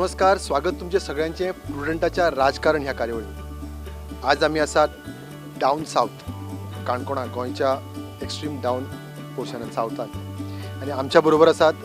नमस्कार, स्वागत तुमचे सगळ्यांचे प्रुडंटाच्या राजकारण ह्या कार्यावळीत. आज आमी आसात डावन सावथ काणकोणा, गोंयच्या एक्स्ट्रीम डावन पोर्शनान, सावथान आनी आमच्या बरोबर आसात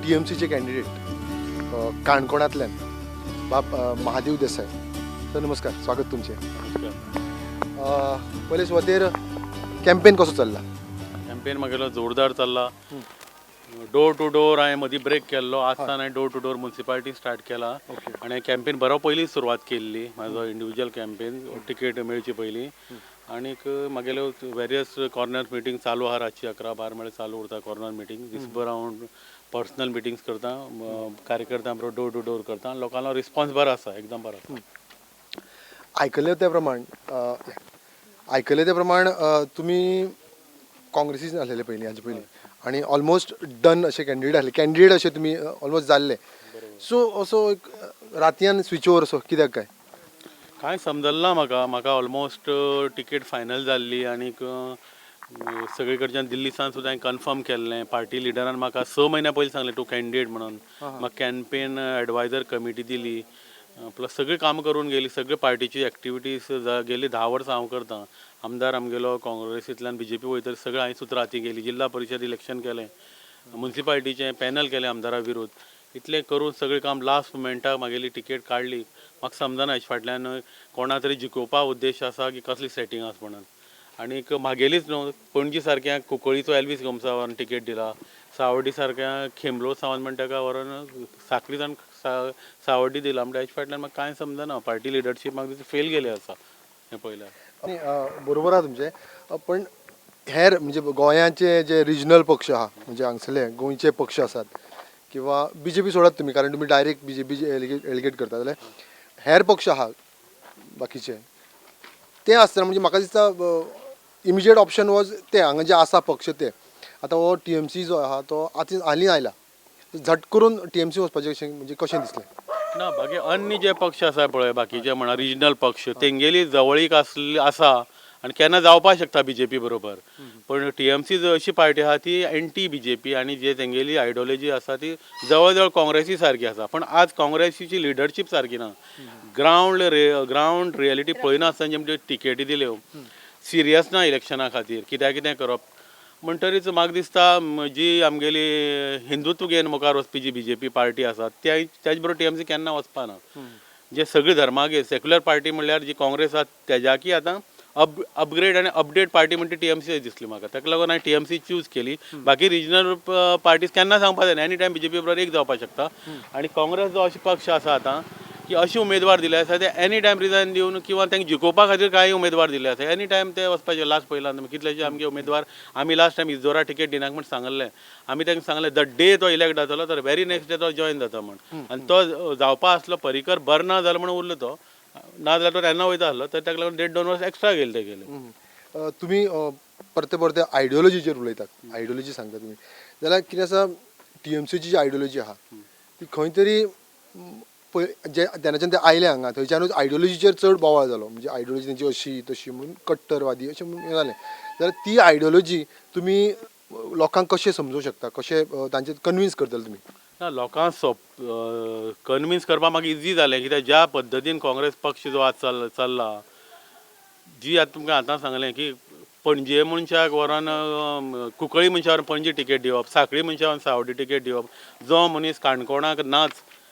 टीएमसीचे कॅन्डिडेट काणकोणांतल्यान बाब महादेव देसाय. सर, नमस्कार, स्वागत तुमचें. पयले सुवातेर कॅम्पेन कसो चल्ला? कॅम्पेन म्हागेलो जोरदार चल्ला, डोर टू डोर. हांवें मदीं ब्रेक केल्लो, आज सावन हांवें door to door municipality start केला. आनी कॅम्पेन बरो पयलीं सुरवात केल्ली, म्हाजो इंडिविज्युअल कॅम्पेन टिकेट मेळची पयलीं. आनीक म्हागेल्यो वेरियस कॉर्नर मिटींग चालू आहा. रातची 11-12 म्हळ्यार चालू उरता कॉर्नर मिटींग. दिसभर हांव पर्सनल मिटिंग्स करता, कार्यकर्त्यां बरोबर डोर टू डोर करता. लोकांलो रिस्पॉन्स बरो आसा, एकदम बरो आसा. आयकलें ते प्रमाण तुमी काँग्रेसीन आसलेले पयलीं, हाजे पयलीं, आनी ऑलमोस्ट डन अशे कॅन्डिडेट आसले, कॅन्डिडेट अशे तुमी ऑलमोस्ट जाल्ले. सो असो एक रातयान स्विच ओवर असो कित्याक काय? कांय समजलें ना म्हाका. म्हाका ऑलमोस्ट टिकेट फायनल जाल्ली आनीक सगळे कडच्यान दिल्ली सावन सुद्दां हांवें कन्फर्म केल्लें. पार्टी लिडरान म्हाका 6 म्हयन्या पयलीं सांगलें, तूं कॅन्डिडेट म्हणून. म्हाका कॅम्पेन एडवायजर कमिटी दिली, प्लस सगळीं कामां करून गेली. सगळे पार्टीची एक्टिविटीज गेली 10 वर्सां हांव करतां. आमदार आमगेलो काँग्रेसींतल्यान बीजेपी वयतरी सगळें हांवें सुत्रां हाती गेली. जिल्हा परिशद इलेक्शन केलें, मुन्सिपालिटीचें पॅनल केलें आमदारा विरुद्ध. इतलें करून सगळें काम लास्ट मुमेंटाक म्हागेली टिकेट काडली. म्हाका समजना हेजे फाटल्यान कोणा तरी जिखोवपा उद्देश आसा की कसली सेटींग आसा म्हणून. आनीक म्हागेलीच न्हू, पणजी सारक्या कुंकळीचो एल्वीस गोमसा व्हरून टिकेट दिला, सावड्डी सारक्या खेमलो सावंत म्हण ताका व्हरून साखळी जावन सावड्डी दिला. म्हणटा हेजे फाटल्यान म्हाका कांय समजना. पार्टी लिडरशीप म्हाका दिसता फेल गेली आसा हें पळयल्यार. आनी बरोबर आहा तुमचें, पण हेर म्हणजे गोंयाचे जे रिजनल पक्ष आहा, म्हणजे हांगसरले गोंयचे पक्ष आसात किंवा बीजेपी सोडात तुमी, कारण तुमी डायरेक्ट बीजेपी एलिगेट करता, जाल्यार हेर पक्ष आहा बाकीचे, ते आसतना म्हणजे म्हाका दिसता इमिजिएट ऑप्शन वॉज ते हांगा जे आसा पक्ष ते. आतां हो टीएमसी जो आहा तो आतां हालीं आयला, झट करून टीएमसी वचपाचें अशें म्हणजे कशें दिसलें? ना, बाकी अन्य जे पक्ष आसा पळय, बाकीचे म्हणा रिजनल पक्ष, तेंगेली जवळीक आसली आसा आनी केन्ना जावपाक शकता बीजेपी बरोबर. पण टीएमसी अशी पार्टी आहा ती एंटी बीजेपी आनी जे तेंगेली आयडियोलॉजी आसा ती जवळ जवळ काँग्रेसी सारकी आसा. पण आज काँग्रेसीची लिडरशीप सारकी ना. ग्रावंड रियलिटी पळयनासतना जे म्हणजे टिकेटी दिल्यो, सिरियस ना इलेक्शना खातीर, कित्याक कितें करप. म्हणटरीच म्हाका दिसता जी आमगेली हिंदुत्व घेवन मुखार वचपी जी बीजेपी पार्टी आसा, त्या त्याच बरोबर टीएमसी केन्ना वचपा ना. जे सगळे धर्मागेर सेक्युलर पार्टी म्हणल्यार जी काँग्रेस आसा, तेज्याकी आतां अपग्रेड आनी अपडेट पार्टी म्हणटा टी एम सी दिसली म्हाका. ताका लागून हांवें टीएमसी चूज केली. बाकी रिजनल पार्टीज केन्ना सांगपा जायना, एनी टायम बीजेपी बरोबर एक जावपाक शकता. आनी काँग्रेस जो अशे पक्ष आसा आतां की अशे उमेदवार दिले आसा ते एनी टायम रिजायन दिवन किंवा तांकां जिखोवपा खातीर कांय उमेदवार दिले आसा, एनी टायम ते वचपाचे. लास्ट पयला कितलेशे आमगे उमेदवार, आमी लास्ट टायम इजोरा टिकेट दिनाक म्हण सांगल्लें. आमी तांकां सांगलें, the day तो इलेक्ट जातलो तर व्हेरी नेक्स्ट डे तो जॉयन जाता म्हण. आनी तो जावपा आसलो, परिकर बर ना जालो म्हणून उरलो तो. ना जाल्यार तो तेन्ना वयता आसलो. तर ताका लागून देड दोन वर्स एक्स्ट्रा गेले ते गेले. तुमी परते परते आयडियोलॉजीचेर उलयतात, आयडियोलॉजी सांगता तुमी, जाल्यार कितें आसा, टीएमसीची जी आयडियोलॉजी आहा ती खंय तरी पळय जे तेन्नाच्यान ते आयले हांगा, थंयच्यानूच आयडियोलॉजीचेर चड बोवाळ जालो. म्हणजे आयडियोलॉजी तेंची अशी तशी म्हणून, कट्टरवादी अशें म्हणून हें जालें. जाल्यार ती आयडियोलॉजी तुमी लोकांक कशें समजूंक शकता, कशें तांचे कन्विन्स करतले तुमी? ना, लोकांक सोप कन्विन्स करपाक म्हाका इजी जालें, कित्याक ज्या पद्दतीन काँग्रेस पक्ष जो आज चल्ला, जी आतां तुमकां आतां सांगलें की पणजे मनशाक व्हरोन, कुंकळी मनशाक व्हरोन पणजी टिकेट दिवप, साखळी मनशाक व्हरोन सावडी टिकेट दिवप, जो मनीस काणकोणाक नाच,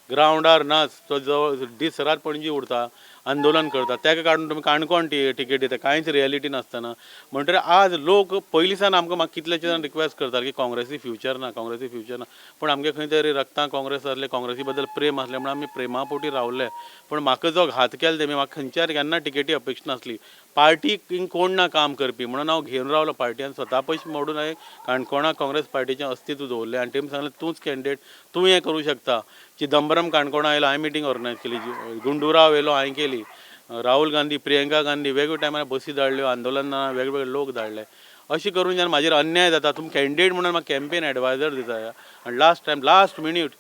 ग्रावंडार नाच, तो जो दीस रात पणजी उरता, आंदोलन करता, ताका काडून तुमी काणकोण टिकेट दिता कांयच रियलिटी नासतना. म्हणटकीर आज लोक पयलीं सावन आमकां, म्हाका कितलेशे जाण रिक्वेस्ट करतात की काँग्रेसी फ्युचर ना, काँग्रेसी फ्युचर ना. पूण आमगे खंय तरी रक्तां काँग्रेस आसले, काँग्रेसी बद्दल प्रेम आसलें म्हणून आमी प्रेमा पोटी रावले. पूण म्हाका जो घात केलो तेमी, म्हाका खंयच्यार केन्ना टिकेटी अपेक्षा नासली. पार्टीक कोण ना काम करपी म्हणून हांव घेवन रावलो पार्टी आनी स्वता पयशे मोडून हांवें काणकोणा काँग्रेस पार्टीचें अस्तित्व दवरलें. आनी तेमी सांगलें, तूंच कॅन्डिडेट, तूं हें करूं शकता. चिदंबरम काणकोणा आयलो, हांवें मिटींग ऑर्गनायज केली. गुंडुराव येयलो, हांवें केली. राहुल गांधी, प्रियंका गांधी, वेगवेगळ्या टायमार बसी धाडल्यो, आंदोलनां वेगवेगळे लोक धाडले. अशें करून जेन्ना म्हाजेर अन्याय जाता, तुमी कॅन्डिडेट म्हणून म्हाका कॅम्पेन एडवायजर दिता आनी लास्ट टायम, लास्ट मिन्यूट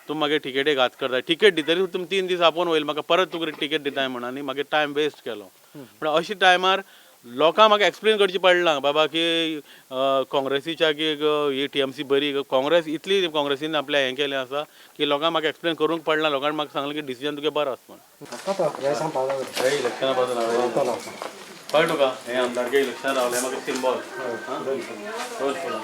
तूं मागीर टिकेटी घात करता. टिकेट दितरी तुमी 3 दीस आपोवन वयले म्हाका, परत तुका टिकेट दिताय म्हणून, आनी मागीर टायम वेस्ट केलो. पूण अशे टायमार लोकांक म्हाका एक्सप्लेन करचें पडलां बाबा की काँग्रेसीच्या की ही टीएमसी बरी, काँग्रेस इतली काँग्रेसीन आपलें हें केलें आसा की लोकांक म्हाका एक्सप्लेन करूंक पडलां. लोकांनी म्हाका सांगलें की डिसिजन तुगे बरो आसा म्हण. इलेक्शना पासून कळ्ळें तुका, हें आमदारके इलेक्शन रावलें म्हाका सिंबॉल. रोज फुलां.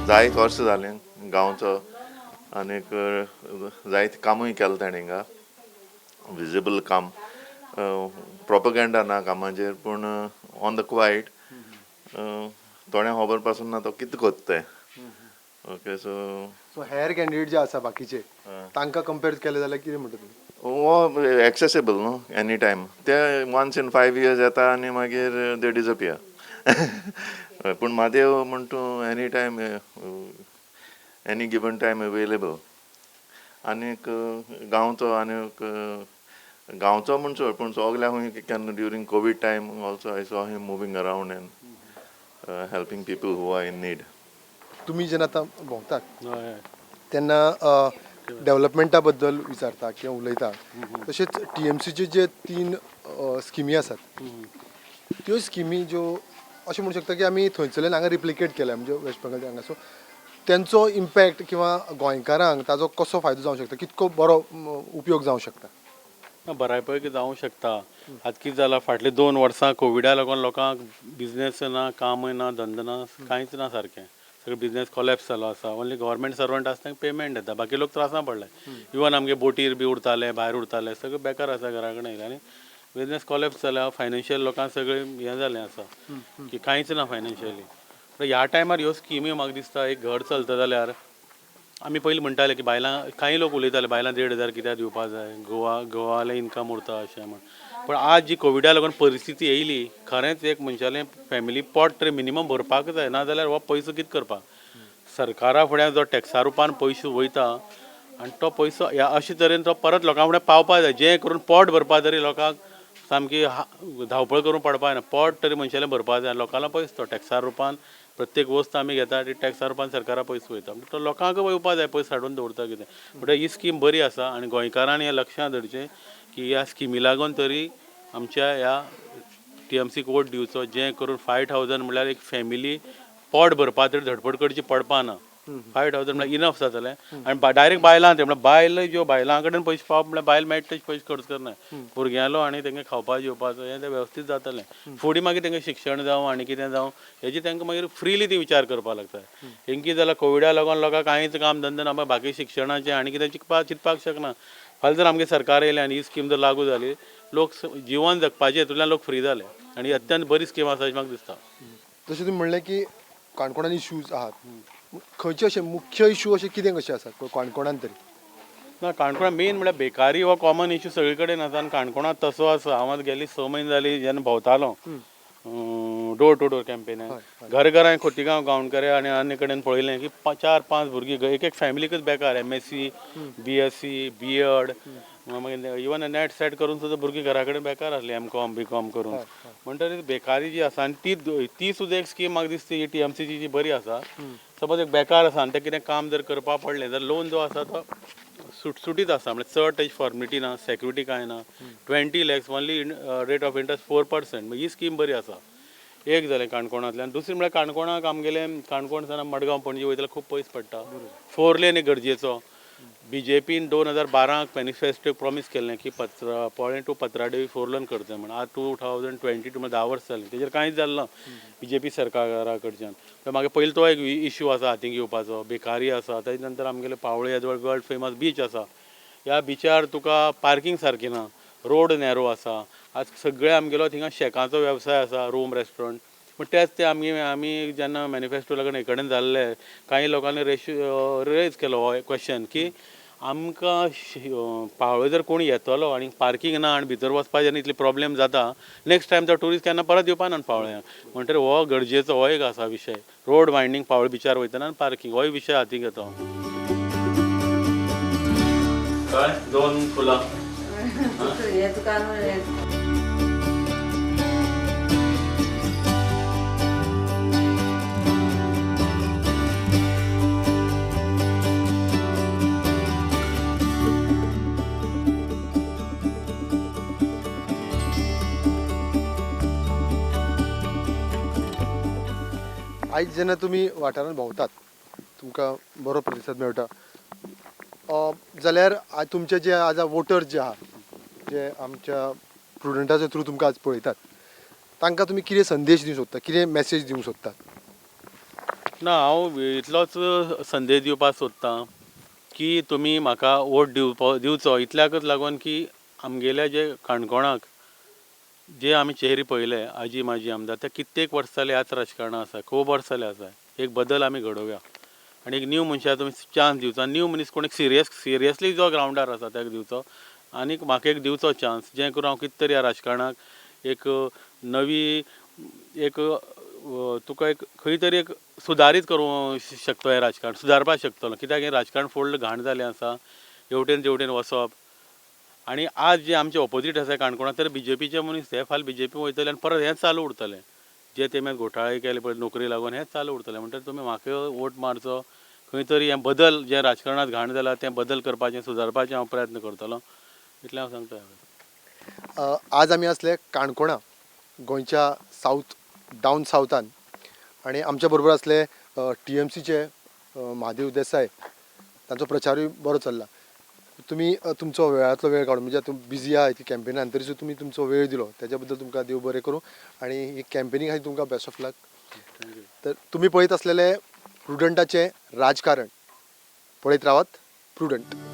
जायत वर्स जालें गांवचो आनीक जायते कामूय केलां तेणें हिंगा, विजिबल काम, प्रोपगेंडा ना कामाचेर, पूण ऑन the quiet थोड्यांक खबर पासून ना तो कितें कोत्ता तें. ओके, सो सो हेर कॅन्डिडेट जे आसा बाकीचे तांकां कंपेर केले जाल्यार कितें म्हणटा तुमी? हो एक्सेसिबल न्हू एनी टायम, ते वन्स इन 5 इयर्स येता आनी मागीर दे डिजपियर. पूण म्हादेव म्हण तूं any time, any given time available. आनीक गांवचो, आनीक गांवचो म्हण चड, पूण सगल्या खंय केन्ना during Covid time also I saw him moving around and helping people who are in need. तुमी जेन्ना आतां भोंवतात तेन्ना डेव्हलपमेंटा बद्दल विचारता किंवा उलयता, तशेंच टीएमसीचे जे 3 स्किमी आसात त्यो स्किमी ज्यो अशें म्हणू शकता की आमी थंयसरल्यान हांगा रिप्लिकेट केल्या, म्हणजे वेस्ट बेंगॉल हांगा, सो तेंचो इम्पॅक्ट किंवा गोंयकारांक ताजो कसो फायदो जावंक शकता, कितको बरो उपयोग जावंक शकता? ना, बऱ्या पैकी जावंक शकता. आतां कितें जालां, फाटलीं 2 वर्सां कोविडा लागून लोकांक बिजनेस ना, कामय ना, धंदो ना, कांयच ना सारकें. सगळें बिजनेस कोलॅप्स जालो आसा. ओन्ली गव्हर्मेंट सर्वंट आसा तांकां पेमेंट येता, बाकी लोक त्रासां पडले. इवन आमगे बोटीर बी उरताले, भायर उरताले, सगळे बेकार आसा घरा कडेन आनी बिजनेस कोलॅप्स जाल्या, फायनान्शियल लोकांक सगळें हें जालें आसा की कांयच ना फायनान्शियली. पूण ह्या टायमार ह्यो स्किमी म्हाका दिसता एक घर चलता जाल्यार, आमी पयलीं म्हणटाले की बायलां, कांय लोक उलयताले बायलां 1,500 कित्याक दिवपा जाय, गोवाले इनकम उरता अशें म्हण. पूण आज जी कोविडा लागून परिस्थिती येयली, खरेंच एक मनशालें फॅमिली पोट तरी मिनिमम भरपाक जाय, नाजाल्यार हो पयसो कितें करपाक? सरकारा फुड्यान जो टॅक्सा रुपान पयसो वयता आनी तो पयसो ह्या अशे तरेन तो परत लोकां फुडें पावपा जाय, जें करून पोट भरपा तरी लोकांक सामकी धांवपळ करूंक पडपा जायना, पोट तरी मनशालें भरपा जाय. लोकांलो पयसो तो टॅक्सा रुपान प्रत्येक वस्त आमी घेता ती टॅक्सा रुपान सरकारा पयसो वयता, तो लोकांक येवपा जाय, पयस हाडून दवरता कितें. म्हणटकीर ही स्कीम बरी आसा आनी गोंयकारांनी हें लक्षांत धरचें की ह्या स्किमी लागून तरी आमच्या ह्या टीएमसीक वोट दिवचो, जें करून 5,000 म्हणल्यार एक फॅमिली पोट भरपा तरी धडपड करची पडपा ना. 5,000 म्हणल्यार इनफ जातलें. आनी डायरेक्ट बायलां ते म्हणल्यार बायल ज्यो बायलां कडेन पयशे पावप म्हणल्यार बायल मेळटा तशे पयशे खर्च करना, भुरग्यांलो आनी तेंकां खावपा जेवपाचो हें तें वेवस्थीत जातलें. फुडें मागीर तेंकां शिक्षण जावं आनी कितें जावं हेजी तेंकां मागीर फ्रिली ती विचार करपाक लागता. हेंकां कितें जालां, कोविडा लागून लोकांक कांयच काम धंदो ना, बाकी शिक्षणाचें आनी कितें चिंतपाक शकना. फाल्यां जर आमगे सरकार येयलें आनी ही स्कीम जर लागू जाली, लोक जिवन जगपाचे हेतूंतल्यान लोक फ्री जाले आनी अत्यंत बरी स्कीम आसा अशें म्हाका दिसता. जशें तुमी म्हणलें की काणकोणान इश्यूज आहात, खंयचे अशे मुख्य इश्यू अशे कितें कशे आसात काणकोणान तरी? ना, काणकोणान मेन म्हणल्यार बेकारी हो कॉमन इश्यू सगळे कडेन आसा आनी काणकोणांत तसो आसा. हांव आतां गेली 6 म्हयने जाली जेन्ना भोंवतालो डोर टू डोर कॅम्पेनाक, घर घरां खोतिगांव गांवकरे आनी अन्य कडेन पळयलें की 4-5 भुरगीं एक एक फॅमिलीकच बेकार, MSc, BSc, BEd, मागीर इवन नॅट सेट करून सुद्दां भुरगीं घरा कडेन बेकार आसलीं, एमकॉम बीकॉम करून. म्हणटरीर बेकारी जी आसा आनी ती सुद्दां एक स्कीम म्हाका दिसता ही टीएमसीची जी बरी आसा. सपोज एक बेकार आसा आनी तें कितें काम जर करपाक पडलें जाल्यार लोन जो आसा तो सुटसुटीत आसा, म्हणल्यार चड तेजी फॉर्मेलिटी ना, सेक्युरिटी कांय ना. 20 lakhs only rate of interest 4%. He scheme बरी आसा. एक जालें काणकोणांतल्यान. दुसरें म्हणल्यार काणकोणाक आमगेलें काणकोण सावन मडगांव पणजी वयता खूब पयस पडटा. 4 लेन एक गरजेचो. बीजेपीन 2012 मॅनिफेस्टो प्रॉमीस केल्लें की पोळें टू पत्रादेवी 4 लेन करतले म्हण. आतां 2022 म्हळ्यार 10 वर्सां जालीं, तेजेर कांयच जालें ना बीजेपी सरकारा कडच्यान. मागीर पयलीं तो एक इश्यू आसा हातीक घेवपाचो, बेकारी आसा. तेजे नंतर आमगेले पावळे वर्ल्ड फेमस बीच आसा, ह्या बिचार तुका पार्कींग सारकी ना, रोड नॅरो आसा. आज सगळे आमगेलो थिंगा शेकाचो वेवसाय आसा, रूम रेस्टॉरंट. पूण तेच ते आमी जेन्ना मॅनिफेस्टो लागून हे कडेन जाल्ले, कांय लोकांनी रेज केलो हो क्वेश्चन की आमकां पावळे जर कोण येतलो आनी पार्कींग ना आनी भितर वचपाक जेन्ना इतली प्रॉब्लेम जाता, नेक्स्ट टायम तो ट्युरिस्ट केन्ना परत येवपा ना पावळ्यां. म्हणटकीर हो गरजेचो हो एक आसा विशय, रोड वायंडींग पावळे बिचार वयतना आनी पार्कींग होय विशय हातीक घेता हांव. कळ्ळें? 2 फुलां. हे तुका आयज जेन्ना तुमी वाठारांत भोंवतात, तुमकां बरो प्रतिसाद मेळटा, जाल्यार तुमचे जे आज वोटर्स जे आहा, जे आमच्या प्रुडंटाच्या थ्रू तुमकां आज पळयतात, तांकां तुमी कितें संदेश दिवंक सोदता, कितें मॅसेज दिवंक सोदतात? ना, हांव इतलोच संदेश दिवपाक सोदतां की तुमी म्हाका वोट दिवचो इतल्याकच लागून की आमगेल्या जे काणकोणाक जे आमी चेहरे पळयले, आजी माजी आमदार, ते कित्येक वर्सां जाले ह्याच राजकारणां आसा, खूब वर्सां जाले आसा. एक बदल आमी घडोवया आनी एक न्यू मनशाक तुमी चान्स दिवचो. न्यू मनीस कोण एक सिरियसली जो ग्रावंडार आसा ताका दिवचो आनीक म्हाका एक दिवचो चान्स, जें करून हांव कितें तरी ह्या राजकारणाक एक नवी एक तुका एक खंय तरी एक सुदारीत करूं शकता, हें राजकारण सुदारपाक शकतलो. कित्याक हें राजकारण फुल्ल घाण जालें आसा, हेवटेन तेवटेन वचप. आनी आज जे आमचे ऑपोजीट आसा काणकोणांत, तर बीजेपीचे मनीस हे फाल्यां बीजेपी वयतले आनी परत हेंच चालू उरतलें, जे तेमी घोटाळे केले पळय नोकरी लागून, हेंच चालू उरतलें. म्हणटकीर तुमी म्हाका वोट मारचो, खंय तरी हें बदल जें राजकारणांत घाण जाला तें बदल करपाचें, सुदारपाचें हांव प्रयत्न करतलो, इतलें हांव सांगता. आज आमी आसले काणकोणा, गोंयच्या सावथ डावन सावथान, आनी आमच्या बरोबर आसले टीएमसीचे महादेव देसाय. तांचो प्रचारूय बरो चल्ला. तुमी तुमचो वेळांतलो वेळ काडून, म्हणजे आतां बिजी आहा ती कॅम्पेनान, तरी सुद्दां तुमी तुमचो वेळ दिलो, त्याच्या बद्दल तुमकां देव बरें करूं आनी ही कॅम्पेनी खातीर तुमकां best of luck. Thank you. तर तुमी पळयत आसलेले प्रुडंटाचें राजकारण पळयत रावात, प्रुडंट.